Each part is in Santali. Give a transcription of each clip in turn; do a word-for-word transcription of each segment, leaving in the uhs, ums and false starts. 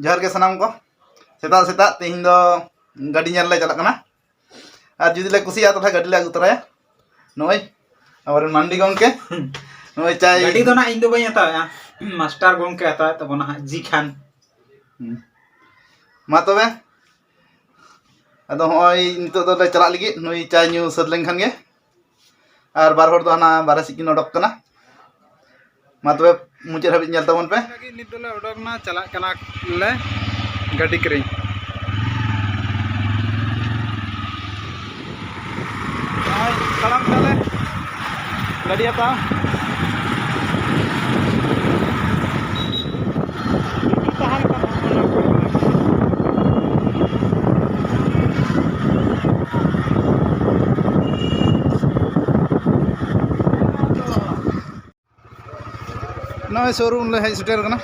ᱡᱚᱦᱟᱨ ᱜᱮ ᱥᱟᱱᱟᱢ ᱠᱚ᱾ ᱥᱮᱛᱟᱜ ᱥᱮᱛᱟᱜ ᱛᱮᱦᱮᱧ ᱫᱚ ᱜᱟᱹᱰᱤ ᱧᱮᱞ ᱞᱮ ᱪᱟᱞᱟᱜ ᱠᱟᱱᱟ᱾ ᱟᱨ ᱡᱩᱫᱤ ᱞᱮ ᱠᱩᱥᱤᱭᱟᱜᱼᱟ, ᱛᱟᱦᱚᱞᱮ ᱜᱟᱹᱰᱤ ᱞᱮ ᱟᱹᱜᱩ ᱛᱚᱨᱟᱭᱟ᱾ ᱱᱚᱜᱼᱚᱭ ᱟᱵᱚᱨᱮᱱ ᱢᱟᱱᱰᱤ ᱜᱚᱢᱠᱮ᱾ ᱱᱚᱜᱼᱚᱭ ᱪᱟᱭ᱾ ᱜᱟᱹᱰᱤ ᱫᱚ ᱱᱟᱜ ᱤᱧ ᱫᱚ ᱵᱟᱹᱧ ᱦᱟᱛᱟᱣᱮᱜᱼᱟ, ᱢᱟᱥᱴᱟᱨ ᱜᱚᱢᱠᱮ ᱦᱟᱛᱟᱣᱮᱫ ᱛᱟᱵᱚᱱᱟ ᱦᱟᱸᱜ, ᱡᱤ ᱠᱷᱟᱱ᱾ ᱦᱩᱸ᱾ ᱢᱟ ᱛᱚᱵᱮ, ᱟᱫᱚ ᱦᱚᱸᱜᱼᱚᱭ ᱱᱤᱛᱚᱜ ᱫᱚᱞᱮ ᱪᱟᱞᱟᱜ ᱞᱟᱹᱜᱤᱫ, ᱱᱩᱭ ᱪᱟᱭ ᱧᱩ ᱥᱟᱹᱛ ᱞᱮᱱᱠᱷᱟᱱ ᱜᱮ᱾ ᱟᱨ ᱵᱟᱨ ᱦᱚᱲ ᱫᱚ ᱦᱟᱱᱟ ᱵᱟᱨᱦᱮ ᱥᱮᱫ ᱠᱤᱱ ᱚᱰᱚᱠ ᱠᱟᱱᱟ᱾ ᱢᱟ ᱛᱚᱵᱮ, ᱢᱩᱪᱟᱹᱫ ᱦᱟᱹᱵᱤᱡ ᱧᱮᱞ ᱛᱟᱵᱚᱱ ᱯᱮ᱾ ᱱᱤᱛ ᱫᱚᱞᱮ ᱚᱰᱚᱠ ᱮᱱᱟ, ᱪᱟᱞᱟᱜ ᱠᱟᱱᱟ ᱞᱮ ᱜᱟᱹᱰᱤ ᱠᱤᱨᱤᱧ᱾ ᱱᱚᱜᱼᱚᱭ ᱛᱟᱲᱟᱢ ᱫᱟᱞᱮ ᱜᱟᱹᱰᱤ ᱦᱟᱛᱟᱣ᱾ ᱛᱟᱦᱮᱱ ᱠᱟᱱᱟ᱾ ᱱᱚᱜᱼᱚᱭ ᱥᱳᱨᱩᱢ ᱞᱮ ᱦᱮᱡ ᱥᱮᱴᱮᱨ ᱠᱟᱱᱟ᱾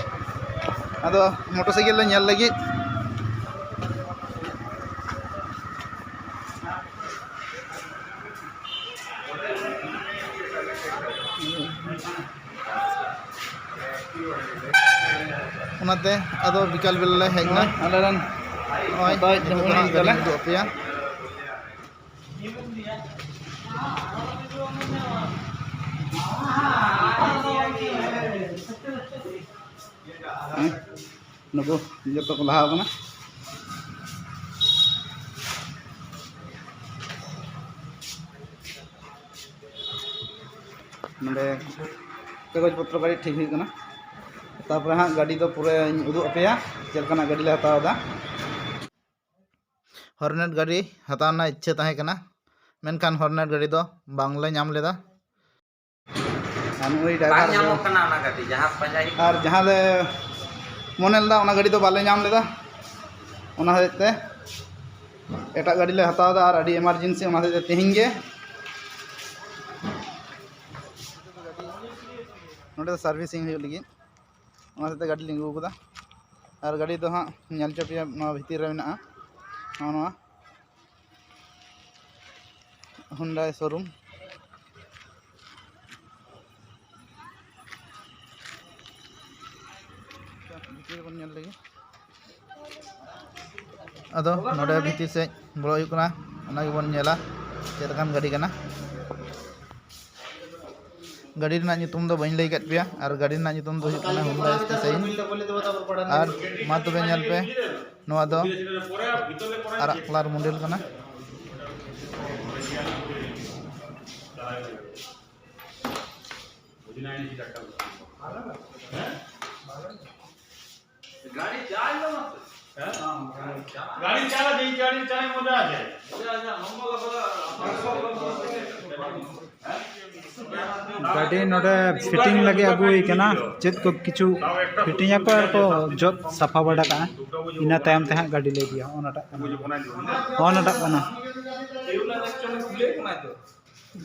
ᱟᱫᱚ ᱢᱚᱴᱚᱨ ᱥᱟᱭᱠᱮᱞ ᱞᱮ ᱧᱮᱞ ᱞᱟᱹᱜᱤᱫ᱾ ᱚᱱᱟᱛᱮ ᱟᱫᱚ ᱵᱤᱠᱟᱞ ᱵᱮᱞᱟ ᱞᱮ ᱦᱮᱡ ᱮᱱᱟ᱾ ᱱᱚᱜᱼᱚᱭ ᱟᱞᱮ ᱨᱮᱱ ᱱᱚᱜᱼᱚᱭ ᱦᱟᱛᱟᱣᱮᱫ ᱱᱤᱛᱚᱜ ᱫᱚ ᱛᱟᱵᱚᱱ ᱦᱟᱸᱜ ᱜᱟᱹᱰᱤᱧ ᱜᱮᱭᱟᱞᱮ᱾ ᱩᱫᱩᱜ ᱟᱯᱮᱭᱟ᱾ ᱦᱮᱸ, ᱱᱩᱠᱩ ᱡᱚᱛᱚ ᱠᱚ ᱞᱟᱦᱟ ᱟᱠᱟᱱᱟ᱾ ᱱᱚᱰᱮ ᱠᱟᱜᱚᱡᱽ ᱯᱚᱛᱨᱚ ᱜᱟᱹᱰᱤ ᱴᱷᱤᱠ ᱦᱩᱭᱩᱜ ᱠᱟᱱᱟ᱾ ᱛᱟᱨᱯᱚᱨᱮ ᱦᱟᱸᱜ ᱜᱟᱹᱰᱤ ᱫᱚ ᱯᱩᱨᱟᱹᱧ ᱩᱫᱩᱜ ᱟᱯᱮᱭᱟ, ᱪᱮᱫ ᱞᱮᱠᱟᱱᱟᱜ ᱜᱟᱹᱰᱤ ᱞᱮ ᱦᱟᱛᱟᱣ ᱮᱫᱟ᱾ ᱦᱚᱨᱱᱮᱴ ᱜᱟᱹᱰᱤ ᱦᱟᱛᱟᱣ ᱨᱮᱱᱟᱜ ᱤᱪᱪᱷᱟᱹ ᱛᱟᱦᱮᱸ ᱠᱟᱱᱟ, ᱢᱮᱱᱠᱷᱟᱱ ᱦᱚᱨᱱᱮᱴ ᱜᱟᱹᱰᱤ ᱫᱚ ᱵᱟᱝᱞᱮ ᱧᱟᱢ ᱞᱮᱫᱟ᱾ ᱟᱨ ᱱᱩᱭ ᱵᱟᱝ ᱰᱨᱟᱭᱵᱷᱟᱨ ᱫᱚ ᱧᱟᱢᱚᱜ ᱠᱟᱱᱟ ᱚᱱᱟ ᱜᱟᱹᱰᱤ, ᱡᱟᱦᱟᱸ ᱯᱟᱸᱡᱟ ᱦᱩᱭᱩᱜ ᱟᱨ ᱠᱟᱱᱟ᱾ ᱡᱟᱦᱟᱸ ᱞᱮ ᱢᱚᱱᱮ ᱞᱮᱫᱟ, ᱚᱱᱟ ᱜᱟᱹᱰᱤ ᱫᱚ ᱵᱟᱞᱮ ᱧᱟᱢ ᱞᱮᱫᱟ᱾ ᱚᱱᱟ ᱦᱚᱛᱮᱡ ᱛᱮ ᱮᱴᱟᱜ ᱜᱟᱹᱰᱤ ᱞᱮ ᱦᱟᱛᱟᱣ ᱮᱫᱟ, ᱟᱨ ᱟᱹᱰᱤ ᱮᱢᱟᱨᱡᱮᱱᱥᱤ, ᱚᱱᱟ ᱦᱚᱛᱮᱡ ᱛᱮ ᱛᱮᱦᱮᱧ ᱜᱮ ᱱᱚᱸᱰᱮ ᱫᱚ ᱥᱟᱨᱵᱷᱤᱥᱤᱝ ᱦᱩᱭᱩᱜ ᱞᱟᱹᱜᱤᱫ᱾ ᱚᱱᱟ ᱦᱚᱛᱮᱡ ᱛᱮ ᱜᱟᱹᱰᱤ ᱞᱤᱧ ᱟᱹᱜᱩ ᱟᱠᱟᱫᱟ᱾ ᱟᱨ ᱜᱟᱹᱰᱤ ᱫᱚ ᱦᱟᱸᱜ ᱧᱮᱞ ᱦᱚᱪᱚ ᱯᱮᱭᱟ, ᱱᱚᱣᱟ ᱵᱷᱤᱛᱤᱨ ᱨᱮ ᱢᱮᱱᱟᱜᱼᱟ᱾ ᱱᱚᱜᱼᱚ ᱱᱚᱣᱟ ᱦᱩᱱᱰᱟᱭ ᱥᱳᱨᱩᱢ᱾ ᱵᱷᱤᱛᱤᱨ ᱵᱚᱱ ᱧᱮᱞ ᱞᱮᱜᱮ᱾ ᱟᱫᱚ ᱱᱚᱰᱮ ᱵᱷᱤᱛᱤᱨ ᱥᱮᱫ ᱵᱚᱞᱚ ᱦᱩᱭᱩᱜ ᱠᱟᱱᱟ, ᱚᱱᱟ ᱜᱮᱵᱚᱱ ᱧᱮᱞᱟ ᱪᱮᱫ ᱞᱮᱠᱟᱱ ᱜᱟᱹᱰᱤ ᱠᱟᱱᱟ᱾ ᱜᱟᱹᱰᱤ ᱨᱮᱱᱟᱜ ᱧᱩᱛᱩᱢ ᱫᱚ ᱵᱟᱹᱧ ᱞᱟᱹᱭ ᱠᱟᱫ ᱯᱮᱭᱟ, ᱟᱨ ᱜᱟᱹᱰᱤ ᱨᱮᱱᱟᱜ ᱧᱩᱛᱩᱢ ᱫᱚ ᱦᱩᱭᱩᱜ ᱠᱟᱱᱟ ᱦᱩᱱᱰᱟ ᱮᱥ ᱴᱤ ᱥᱟᱭᱤᱱ᱾ ᱟᱨ ᱢᱟ ᱛᱚᱵᱮ ᱧᱮᱞ ᱯᱮ, ᱱᱚᱣᱟ ᱫᱚ ᱟᱨᱟᱜ ᱠᱟᱞᱟᱨ ᱢᱚᱰᱮᱞ ᱠᱟᱱᱟ᱾ গাড়ি চালালে যেই গাড়ি চালায় মজা আছে। ᱜᱟᱹᱰᱤ ᱱᱚᱰᱮ ᱯᱷᱤᱴᱤᱝ ᱞᱟᱹᱜᱤᱫ ᱟᱹᱜᱩ ᱦᱩᱭ ᱠᱟᱱᱟ᱾ ᱪᱮᱫ ᱠᱚ ᱠᱤᱪᱷᱩ ᱯᱷᱤᱴᱤᱝ ᱟᱠᱚ ᱟᱨ ᱠᱚ ᱡᱚᱫ ᱥᱟᱯᱷᱟ ᱵᱟᱲᱟ ᱠᱟᱜᱼᱟ᱾ ᱤᱱᱟᱹ ᱛᱟᱭᱚᱢ ᱛᱮ ᱦᱟᱸᱜ ᱜᱟᱹᱰᱤ ᱞᱮ ᱤᱫᱤᱭᱟ᱾ ᱦᱚᱸᱜᱼᱚ ᱱᱟᱴᱟᱜ ᱠᱟᱱᱟ, ᱦᱚᱸᱜᱼᱚ ᱱᱟᱴᱟᱜ ᱠᱟᱱᱟ᱾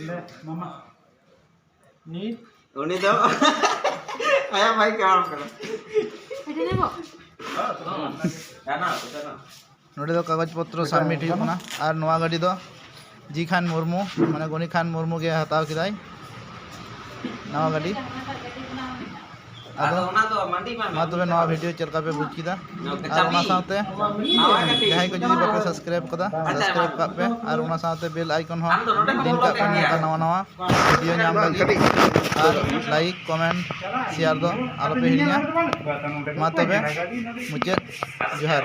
ᱞᱮ, ᱢᱟᱢᱟ᱾ ᱩᱱᱤ ᱫᱚ ᱟᱭᱟᱜ ᱵᱟᱭᱤᱠ ᱮ ᱦᱟᱲᱟᱢ ᱠᱟᱱᱟ᱾ ᱱᱚᱰᱮ ᱫᱚ ᱠᱟᱜᱚᱡᱽ ᱯᱚᱛᱨᱚ ᱥᱟᱵᱢᱤᱴ ᱦᱩᱭᱩᱜ ᱠᱟᱱᱟ᱾ ᱟᱨ ᱱᱚᱣᱟ ᱜᱟᱹᱰᱤ ᱫᱚ ᱡᱤ ᱠᱷᱟᱱ ᱢᱩᱨᱢᱩ, ᱢᱟᱱᱮ ᱜᱚᱱᱤ ᱠᱷᱟᱱ ᱢᱩᱨᱢᱩ ᱜᱮ ᱦᱟᱛᱟᱣ ᱠᱮᱫᱟᱭ ᱱᱟᱣᱟ ᱜᱟᱹᱰᱤ᱾ ᱟᱫᱚ ᱢᱟ ᱛᱚᱵᱮ, ᱱᱚᱣᱟ ᱵᱷᱤᱰᱤᱭᱳ ᱪᱮᱫ ᱞᱮᱠᱟ ᱯᱮ ᱵᱩᱡᱽ ᱠᱮᱫᱟ? ᱟᱨ ᱚᱱᱟ ᱥᱟᱶᱛᱮ ᱡᱟᱦᱟᱸᱭ ᱠᱚ ᱡᱩᱫᱤ ᱵᱟᱯᱮ ᱥᱟᱵᱥᱠᱨᱟᱭᱤᱵ ᱠᱟᱫᱟ, ᱥᱟᱵᱥᱠᱨᱟᱭᱤᱵ ᱠᱟᱜ ᱯᱮ, ᱟᱨ ᱚᱱᱟ ᱥᱟᱶᱛᱮ ᱵᱮᱞ ᱟᱭᱠᱚᱱ ᱦᱚᱸ ᱰᱤᱝ ᱠᱟᱜ ᱯᱮ, ᱱᱚᱝᱠᱟ ᱱᱟᱣᱟ ᱱᱟᱣᱟ ᱵᱷᱤᱰᱤᱭᱳ ᱧᱟᱢ ᱞᱟᱹᱜᱤᱫ᱾ ᱟᱨ ᱞᱟᱭᱤᱠ, ᱠᱚᱢᱮᱱᱴ, ᱥᱮᱭᱟᱨ ᱫᱚ ᱟᱞᱚᱯᱮ ᱦᱤᱲᱤᱧᱟ᱾ ᱢᱟ ᱛᱚᱵᱮ, ᱢᱩᱪᱟᱹᱫ ᱡᱚᱦᱟᱨ᱾